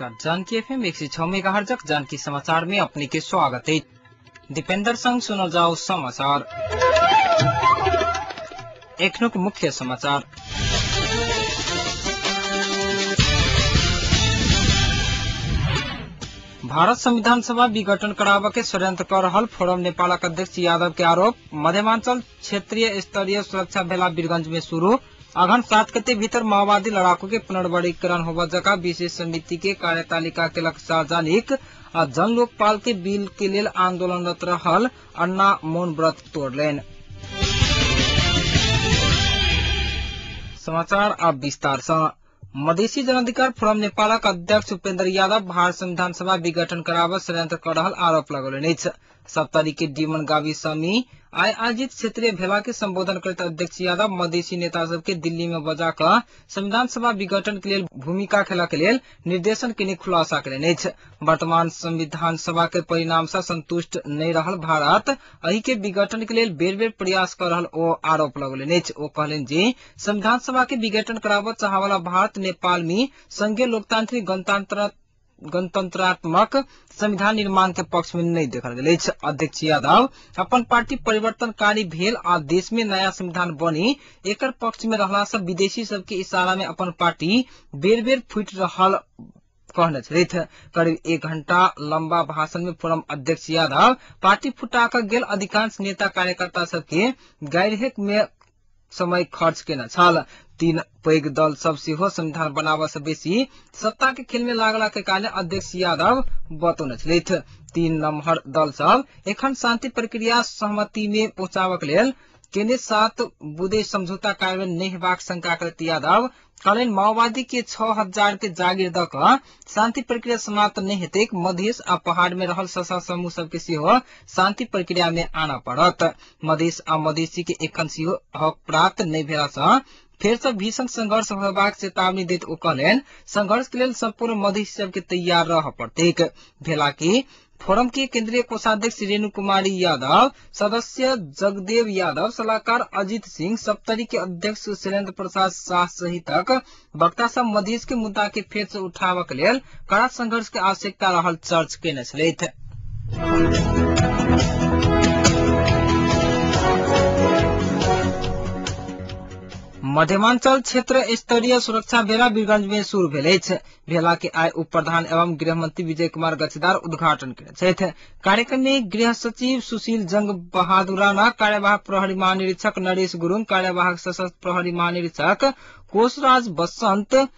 नमस्कार, Janaki FM 106 megahertz Janaki समाचार में अपने के स्वागत है। दीपेंद्र संग सुनल जाओ समाचार। एखनुक मुख्य समाचार। भारत संविधान सभा विघटन कराबऽ के षड्यंत्र कर रहल फोरम नेपालक अध्यक्ष यादव के आरोप। मध्यमांचल क्षेत्रीय स्तरीय सुरक्षा भेला वीरगंज में शुरू। अघन 7 गते भीतर माओवादी लड़ाकू के पुनर्वर्गीकरण होबऽ जका विशेष समिति के कार्यतालिका के लक्ष्य सार्वजनिक आ जन लोकपाल के बिल के लेल आंदोलनरत रहल अन्ना मौन व्रत तोड़लनि। समाचार अब विस्तार सँ। मधेसी जनाधिकार फोरम नेपालक अध्यक्ष उपेन्द्र यादव भारत संविधान सभा विघटन कराबऽ षड्यंत्र कर रहल आरोप लगौलनि अछि। सप्तरी के डीमन गावी समी आइ आयोजित क्षेत्रीय भेला के संबोधन करैत अध्यक्ष यादव मधेसी नेता सबके दिल्ली में बजा कऽ संविधान सभा विघटन के लेल भूमिका खेलऽ के लेल निर्देशन केने खुलासा केलनि अछि। वर्तमान संविधान सभा के परिणाम से संतुष्ट नहि रहल भारत एहि के विघटन के लेल बेर बेर प्रयास कर रहल ओ आरोप लगौलनि अछि। ओ कहलनि जे संविधान सभा के विघटन कराबऽ चाहवला भारत नेपाल में संघीय लोकतांत्रिक गणतंत्रात्मक संविधान निर्माण के पक्ष में नहीं देखल गेल अछि। अध्यक्ष यादव अपन पार्टी परिवर्तनकारी भेल आ देश में नया संविधान बनी एकर पक्ष में रहला से विदेशी सबके इशारा में अपन पार्टी बेर बेर फूटि रहल कहने छलथि। करीब 1 घंटा लंबा भाषण में फोरम अध्यक्ष यादव पार्टी फुटा कऽ गेल अधिकांश नेता कार्यकर्ता सबके गैरहेक में समय खर्च केने छल। 3 पैघ दल सब सेहो संविधान बनाबऽ से बेसी सत्ता के खेल में लागला के कारण अध्यक्ष यादव बतौने छलथि। 3 नम्हर दल सब एखन शांति प्रक्रिया सहमति में पहुंचाबऽ के लेल केने 7 बुँदे समझौता कार्यान्वयन नहि हेबाक शंका करैत यादव कहलनि माओवादी के 6000 के जागीर दऽ कऽ शांति प्रक्रिया समाप्त नहि हेतैक। मधेश आ पहाड़ में रहल सशस्त्र समूह सबके सेहो शांति प्रक्रिया में आनऽ पड़त। मधेश आ मधेसी के एखन सेहो हक प्राप्त नहि भेला सँ फेर सँ भीषण संघर्ष होयबाक चेतावनी दैत ओ कहलनि संघर्ष के लेल सम्पूर्ण मधेसी सबके तैयार रहऽ पड़तैक। भेला के फोरम के केंद्रीय कोषाध्यक्ष रेणु कुमारी यादव, सदस्य जगदेव यादव, सलाहकार अजित सिंह, सप्तरी के अध्यक्ष शैलेन्द्र प्रसाद शाह सहितक वक्ता सब मधेश के मुद्दा के फेर से उठाबऽ के लेल कड़ा संघर्ष के आवश्यकता रहल चर्च केने छलथि। मध्यमांचल क्षेत्र स्तरीय सुरक्षा भेला वीरगंज में शुरू भेल अछि। भेला के आइ उप प्रधान एवं गृह मंत्री विजय कुमार गच्छदार उद्घाटन केने छथि। कार्यक्रम में गृह सचिव सुशील जंग बहादुर राणा, कार्यवाहक प्रहरी महानिरीक्षक नरेश गुरुङ, कार्यवाहक सशस्त्र प्रहरी महानिरीक्षक कोषराज बसंत,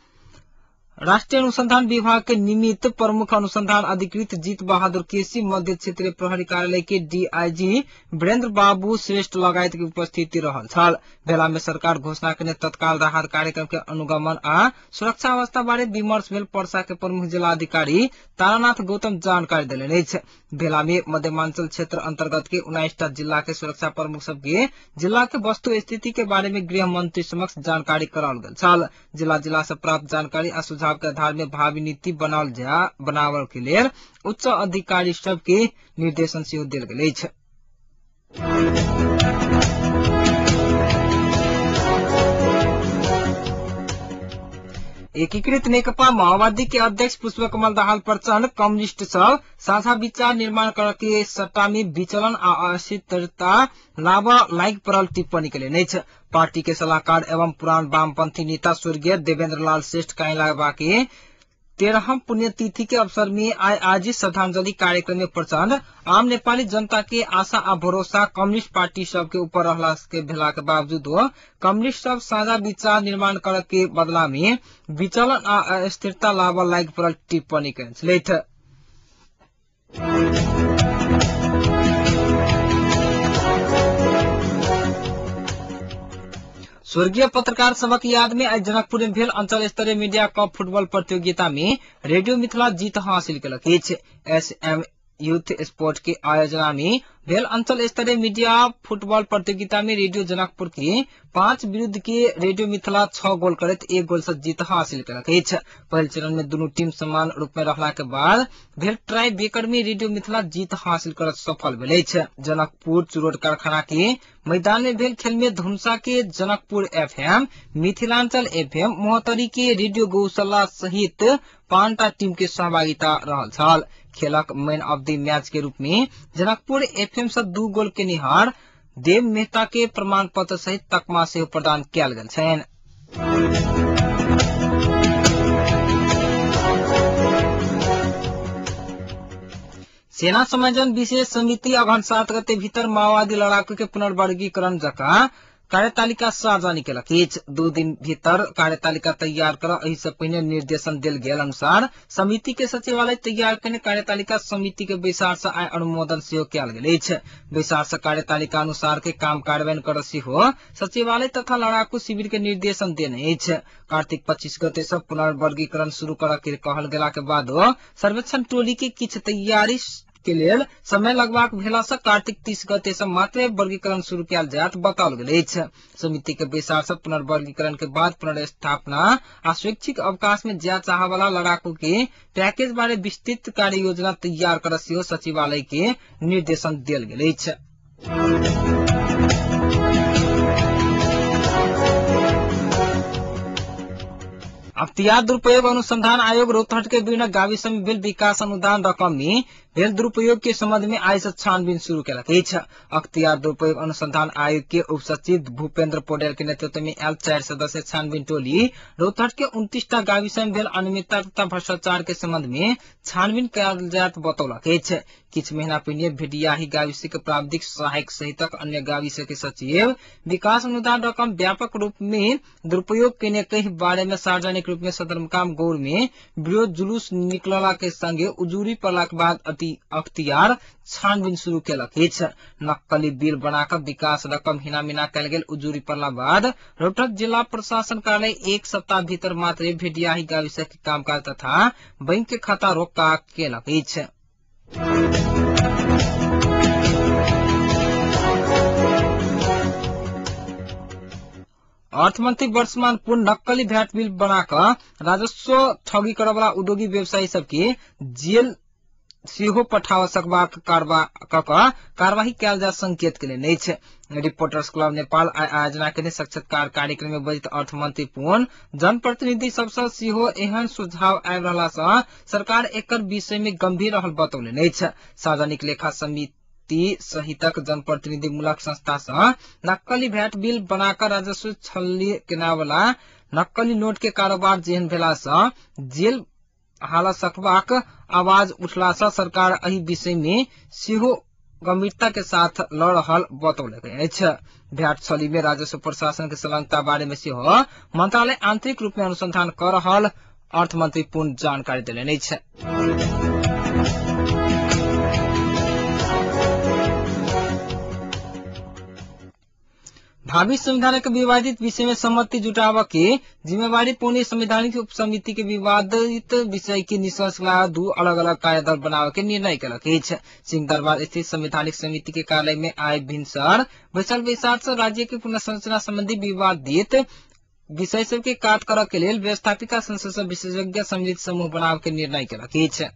राष्ट्रीय अनुसंधान विभाग के निमित्त प्रमुख अनुसंधान अधिकृत जीत बहादुर केसी, मध्य क्षेत्रीय प्रहरी कार्यालय के डीआईजी वीरेंद्र बाबू श्रेष्ठ लगायत के उपस्थिति रहल छल। भेला में सरकार घोषणा केने तत्काल राहत कार्यक्रम के अनुगमन आ सुरक्षा अवस्था बारे विमर्श भेल पर्सा के प्रमुख जिलाधिकारी तारानाथ गौतम जानकारी देलनि अछि। भेला में मध्यमांचल क्षेत्र अंतर्गत के 19टा जिला के सुरक्षा प्रमुख सबके जिला के वस्तु स्थिति के बारे में गृह मंत्री समक्ष जानकारी कराओल गेल छल। जिला जिला से प्राप्त जानकारी आ सुझाव के आधार में भावी नीति बनावल के लेल उच्च अधिकारी सबके निर्देशन सेहो देल गेल अछि। एकीकृत नेकपा माओवादी के अध्यक्ष पुष्पकमल दाहाल प्रचण्ड कम्युनिस्ट सब साझा विचार निर्माण कर के सट्टा में विचलन आ अस्थिरता लाबऽ लागि पड़ल टिप्पणी केलनि अछि। पार्टी के सलाहकार एवं पुरान वामपंथी नेता स्वर्गीय देवेंद्र लाल श्रेष्ठ काइलाबा के 13वां पुण्यतिथि के अवसर में आइ आयोजित श्रद्धांजलि कार्यक्रम में प्रचण्ड आम नेपाली जनता के आशा आ भरोसा कम्युनिस्ट पार्टी सबके ऊपर रहला के भेला के बावजूद कम्युनिस्ट सब साझा विचार निर्माण कर के बदला में विचलन आ अस्थिरता लाबऽ लागि पड़ल टिप्पणी केने छलथि। स्वर्गीय पत्रकार सबक याद में आइ जनकपुर में भेल अंचल स्तरीय मीडिया कप फुटबॉल प्रतियोगिता में रेडियो मिथिला जीत हासिल केलक अछि। एसएम यूथ स्पोर्ट के आयोजना में भेल अंचल स्तरीय मीडिया फुटबॉल प्रतियोगिता में रेडियो जनकपुर के 5 विरुद्ध के रेडियो मिथिला 6 गोल करैत 1 गोल से जीत हासिल केलक अछि। पहिल चरण में दुनू टीम समान रूप में रहला के बाद भेल ट्राई ब्रेकर में रेडियो मिथिला जीत हासिल करत सफल भेल अछि। जनकपुर चुरोट कारखाना के मैदान में भेल खेल में धुनसा के जनकपुर एफएम, मिथिलांचल एफएम, मोहतरी के रेडियो गौशाला सहित 5टा टीम के सहभागिता रहल छल। खेलक मैन ऑफ the match के रूप में जनकपुर एफएम से 2 गोल के निहार देव मेहता के प्रमाण पत्र सहित तकमा सेहो प्रदान कयल गेल छनि। सेना समायोजन विशेष समिति अगहन 7 गते भीतर माओवादी लड़ाकू के पुनर्वर्गीकरण जकाँ कार्यतालिका सार्वजनिक केलक अछि। 2 दिन भीतर कार्यतालिका तैयार कर एहि से पहिने निर्देशन देल गेल अनुसार समिति के सचिवालय तैयार केने कार्यतालिका समिति के बैसार से आइ अनुमोदन सेहो कयल गेल अछि। बैसार से कार्यतालिका अनुसार के काम कार्यान्वयन कर सेहो सचिवालय तथा लड़ाकू शिविर के निर्देशन देने अछि। कार्तिक 25 गते से पुनर्वर्गीकरण शुरू कर के कहल गेला के बादो सर्वेक्षण टोली के किछु तैयारी के लेल समय लगबाक भेला से कार्तिक 30 गते से मात्र वर्गीकरण शुरू कयल जायत बताओल गेल अछि। समिति के बैसार से पुनर्वर्गीकरण के बाद पुनर्स्थापना आ स्वैच्छिक अवकाश में जाय चाहे वाला लड़ाकू के पैकेज बारे विस्तृत कार्य योजना तैयार कर सेहो सचिवालय के निर्देशन देल गेल अछि। अख्तियार दुरुपयोग अनुसंधान आयोग रौतहट के विभिन्न गाविस में भेल विकास अनुदान रकम में भेल दुरुपयोग के संबंध में आइ से छानबीन शुरू केलक अछि। अख्तियार दुरुपयोग अनुसंधान आयोग के उप सचिव भूपेंद्र पौडेल के नेतृत्व में आयल 4 सदस्य छानबीन टोली रौतहट के 29टा गाविस में भेल अनियमितता तथा भ्रष्टाचार के संबंध में छानबीन कयल जायत बतौलक अछि। किछु महीना पहिने भेडियाही गाविस के प्राविधिक सहायक सहितक अन्य गाविस के सचिव विकास अनुदान रकम व्यापक रूप में दुरुपयोग केने कई बारे में सार्वजनिक रूप में सदरमुकाम गौर में विरोध जुलूस निकलला के संगे उजूरी पड़ला के बाद अख्तियार छानबीन शुरू केलक अछि। नक्कली बिल बनाकर विकास रकम हिनामिना कयल गेल उजूरी पड़ला बाद रौतहट जिला प्रशासन कार्यालय 1 सप्ताह भीतर मात्र भेडियाही गाविस के कामकाज तथा बैंक के खाता रोका केलक अछि। अर्थमंत्री वर्षमान पुन नक्कली भ्याट बिल बनाकर राजस्व ठगी करवला उद्योगी व्यवसायी सबके जेल सेहो पठाव सकबाक कार्यवाही कयल जा संकेत केलनि अछि। रिपोर्टर्स क्लब नेपाल आयोजना केने साक्षात्कार कार्यक्रम में बजैत अर्थमंत्री पुन जनप्रतिनिधि सबसँ सेहो एहन सुझाव आबि रहला सँ सरकार एकर विषय में गंभीर रहल बतौलनि अछि। सार्वजनिक लेखा समिति सहितक जनप्रतिनिधि मूलक संस्था सँ नक्कली भ्याट बिल बनाकर राजस्व छल्ली केनावला नक्कली नोट के कारोबार जेहन भेला सँ जेल हाला सकबाक आवाज उठला सँ सरकार एहि विषय में सेहो गंभीरता के साथ लड़ रहल बतौलक अछि। भ्याट छली में राजस्व प्रशासन के संलग्नता बारे में सेहो मंत्रालय आंतरिक रूप में अनुसंधान कर रहल अर्थमंत्री पुन जानकारी देलनि अछि। भावी संविधान के विवादित विषय में सहमति जुटाव के जिम्मेवारी पुणे संवैधानिक उप समिति के विवादित विषय के निष्कर्ष ला 2 अलग अलग कार्यदल बनावे के निर्णय केलक अछि। सिंहदरबार स्थित संवैधानिक समिति के कार्यालय में आय भिनसर बैसल बैसार से राज्य के पुनर्संरचना संबंधी विवादित विषय सब के काट करऽ के लेल व्यवस्थापिका संसद विशेषज्ञ सम्मिलित समूह बनावे के निर्णय केलक अछि।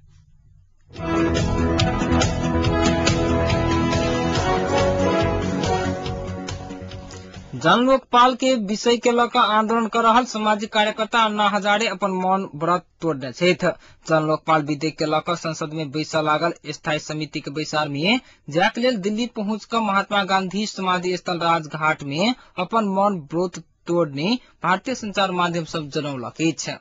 जन लोकपाल के विषय के लऽ कऽ आंदोलन कर रहल सामाजिक कार्यकर्ता अन्ना हजारे अपन मौन व्रत तोड़ने छथि। जन लोकपाल विधेयक के लऽ कऽ संसद में बैसऽ लागल स्थायी समिति के बैसार में जायक लेल दिल्ली पहुंच कऽ महात्मा गांधी समाधि स्थल राजघाट में अपन मौन व्रत तोड़ने भारतीय संचार माध्यम सब जनौलक अछि।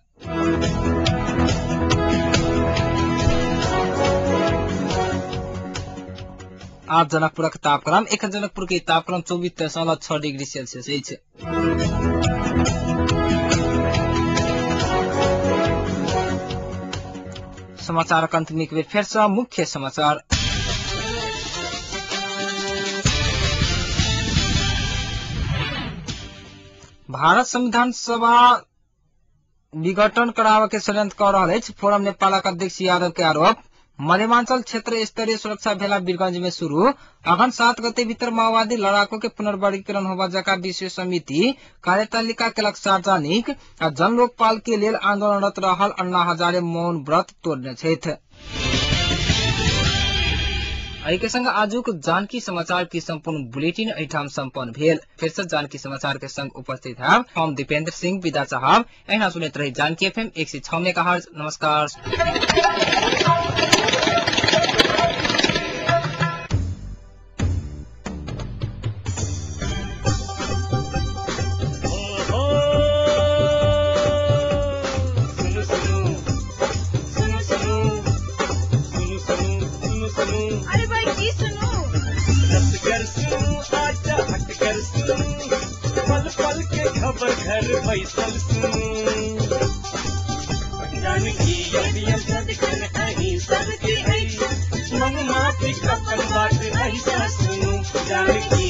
आज जनकपुरक तापक्रम एखन जनकपुर के तापक्रम 24.6 डिग्री सेल्सियस अछि। समाचारक अंत में एक बेर फेर सँ मुख्य समाचार। भारत संविधान सभा विघटन कराबऽ के षड्यंत्र कऽ रहल अछि, फोरम नेपालक अध्यक्ष यादव के आरोप। मध्यमांचल क्षेत्र स्तरीय सुरक्षा भेला वीरगंज में शुरू। अगहन 7 गते भीतर माओवादी लड़ाकू के पुनर्वर्गीकरण होबा जका विशेष समिति कार्यतालिका केलक सार्वजनिक आ जन लोकपाल के लेल आंदोलनरत रहल अन्ना हजारे मौन व्रत तोड़ने छथि। एहि के संग आजुक जानकी समाचार की संपूर्ण बुलेटिन एहिठाम संपन्न भेल। फिर से जानकी समाचार के संग उपस्थित है हम दीपेंद्र सिंह विदा चाहब। एहिना सुनैत रही जानकी एफएम 106 मेगाहर्ट्ज। नमस्कार। घर बैसल सुनू जानकी सदखन अहीं सबके अछि, मन माफिक अपन बात अहिसँ सुनू जानकी।